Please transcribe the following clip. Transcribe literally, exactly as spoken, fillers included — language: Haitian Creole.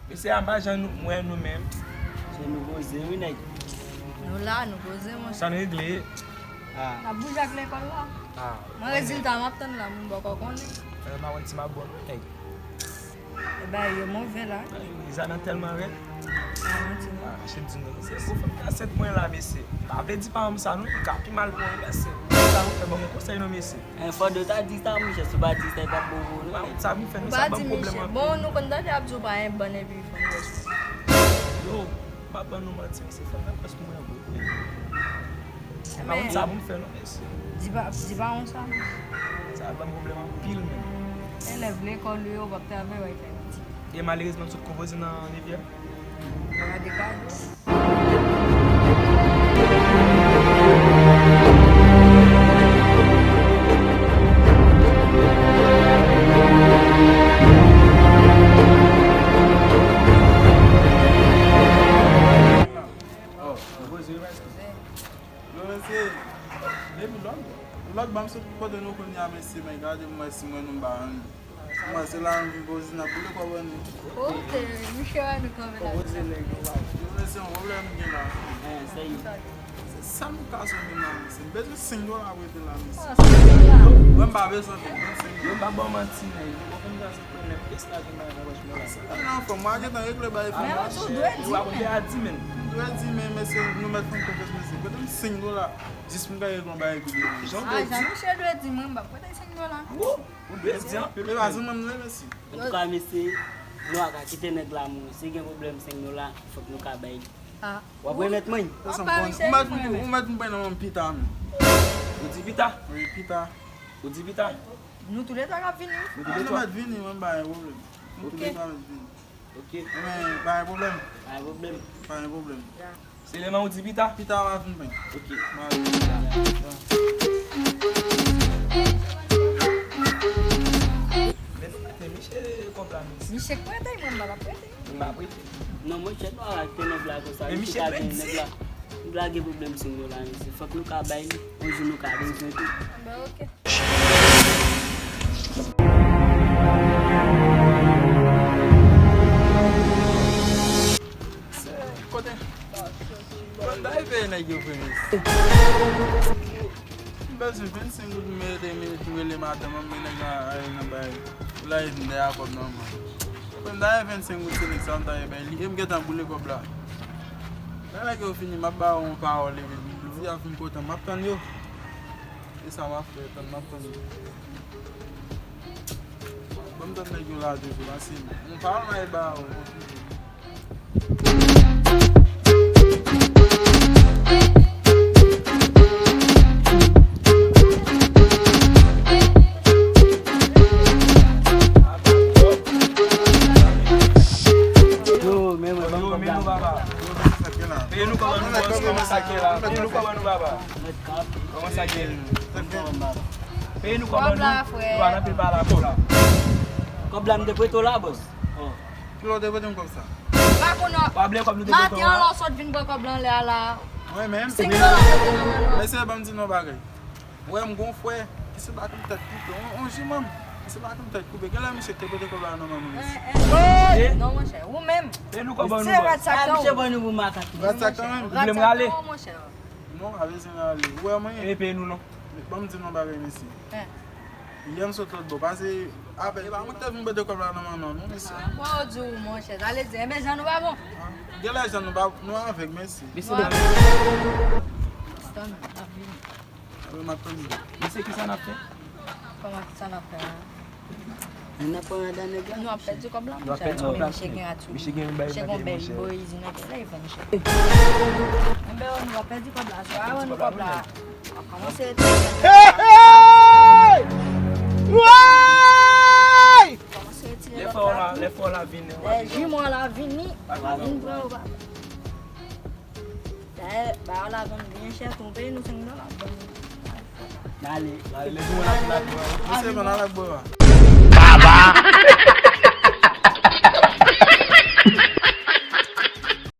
Mesye, a pa jan nou, m wè nou menm. Se nou poze, wi, nèg. Nou la, nou poze, monchè. Sa n regle? Ah. N ap bouje ak lekòl la. Ah, mwen, rezilta m ap tann la, moun bòkò konnen. Eh, m ap wè ti m ap bon, nèg. E bagay yo move la. Zana tèlman rèd. Ah, manti, non. Ah, chèf di nou, mesye, pou fè m kasèt mwen la, mesye. M pa vle di pa m sa, non, li ka pi mal pou mwen, mesye. Sa ou fè, ban mwen konsèy, non, mesye. Eh, fò de ta di sa, monchè, si w pa di sa, e pa bon pou ou, non. Sa pou fè nou, sa ban m pwoblèm anpil. Bon, nou konn tande ap di w pa yon bann epi fò nou wè sou. Yo, m pa ban nou manti, mesye, fò nou wè sou mwen, bro. M pa konn sa pou m fè, non, mesye. Di pa, di pa yon sa, non. Sa ap ban m pwoblèm anpil, menm. Elèv lekòl ou yo, w ap travay, w ap fè piti. E malerezman, m sot konpoze nan nevyèm. Gade kado. Oh, nou poze, wi, mesye. Yo, mesye, depi lòt, lòt ban m sot kote nou kounye a, mesye, men gade m wè si mwen nou ba ann. Mwen se la m vin poze n ap boule kòb ann. Ok, misye wè nou kanpe la. Poze nèg yo ba. Yo, mesye, yon pwoblèm gen la. Eh, sa ye. Se sa nou ka sove la, mesye. M bezwen senk dola pou rete la, mesye. Ah, senk dola. Mwen m pa bezwen senk dola. Yo, m pa ban manti, nèg. Yo, konn sa se pwoblèm. Kès la gen bagay nan pòch mwen la. Se pa nan fòm, mwen gentan regle bagay pou mwen. Men ou dwe di, men. Ou dwe di, men, mesye, nou mèt fè m konfyans, mesye. Prete m senk dola. Jis pou m ka regle yon bagay ki dwe. Jan w dwe di. Ah, jan misye dwe di, mwen, m pa prete senk dola. Ou dwe di anpil. E pa zanmi m, non, mesye. Antouka, mesye, nou a ka kite nèg la mouri. Si gen pwoblèm senk dola, fòk nou ka bay li. Ah. W ap remèt mwen? Ou mèt m pran nan men m pita, men. Ou di pita? Wi, pita. Ou di pita? Nou toulètwa k ap vini. Nou toulètwa. Nou mèt vini, mwen, m pa gen pwoblèm. Nou toulètwa mèt vini. Ok. Men, pa gen pwoblèm. Pa gen pwoblèm. Pa gen pwoblèm. Ya. Se lè m a ou di pita? Pita m a vin pran. Ok. M a vin pita. Men nou prete misye kòb la, mesye. Misye k prete, mwen m pa prete. Ou pa prete? Non, monchè, nou arete nèg la konsa. Men misye prete. Nèg la gen pwoblèm senk dola, mesye. Fòk nou ka bay li. Yon jou nou ka bezwen tou. Ben, ok. Kote? Kote w ta rive nèg yo vre, mesye? M bezwen vennsenk goud, m rele, m rele madanm an, men nèg la ale nan bay. Ou la vin dèyè kòb nan men. Kote m ta gen vennsenk goud, se nèg sa m ta ye bay li. E m gentan boule kòb la. Lè nèg yo fini, m ap ba yo yon pawòl, epi m di a fin kontan, m ap tann yo. E sa m ap fè, tann m ap tann. Ban m tann nèg yo la toujou, la se yon pawòl m al ba yo. Yo, men mwen, ban m kòb la. Peye nou kòb an nou, bòs, kòman sa k ye la? Peye nou kòb an nou, baba. Kòman sa k ye? Peye nou kòb an nou. Nou pa nan pil pale a kòb la. Kòb la m te prete w la, bòs. Kilè w te prete m kòb sa? Pa konnen. Pa bliye kòb nou te prete w la. Maten an, lè w sot vin pran kòb la anlè a la. Mwen menm? Senk dola w te nan men nou. Mesye, ban m di nou yon bagay. Ou wè m gon frè ki se bat m tèt koupe. On, on jimanm ki se bat m tèt koupe. Genlè misye te prete kòb la nan men nou, mesye. Eh, eh. Non, monchè. Ou menm. E nou kòb an nou, bòs. Se rat sa k nan ou. Misye ban nou pou makak. Rat sa k nan men m. Ou vle m rale? Rat sa k nan ou, monchè. Non, pa bezwen rale. Ou wè mwen? E peye nou non. Ban m di nou yon bagay, mesye. Yè m sot lòt bò. Pase avè, e pa mwen ki te vin prete kòb la nan men nou, non, mesye. Mwen di w, monchè. Sa vle di, enben jan nou pa bon. Genlè jan nou pa, nou avèg, mesye. Mesye, m ap vini. Anben, m ap tann ou. Mesye, kisa n ap fè? Kòman kisa n ap fè a? N ap pran ladan nèg la. Nou ap pèdi kòb la, monchè. Nou ap pèdi kòb la. Misye gen ati. Misye gen yon bèl bagay, monchè. Misye gen yon bèl boyiz, nèg la, e vre, monchè. Enben, nou ap pèdi kòb la, swa a vann kòb la. N ap kòmanse retire. Hey, hey! Woy! Kòmanse retire lòt la. Lè fò la, lè fò la vini. Lè jimò la vini, vin pran yo, papa. Dayè, ba yo la vann byen chè, tou peye nou senk dola, ban nou. N ale. N ale, lè jimò la vin la, nou se vann avèk bò a. Baba!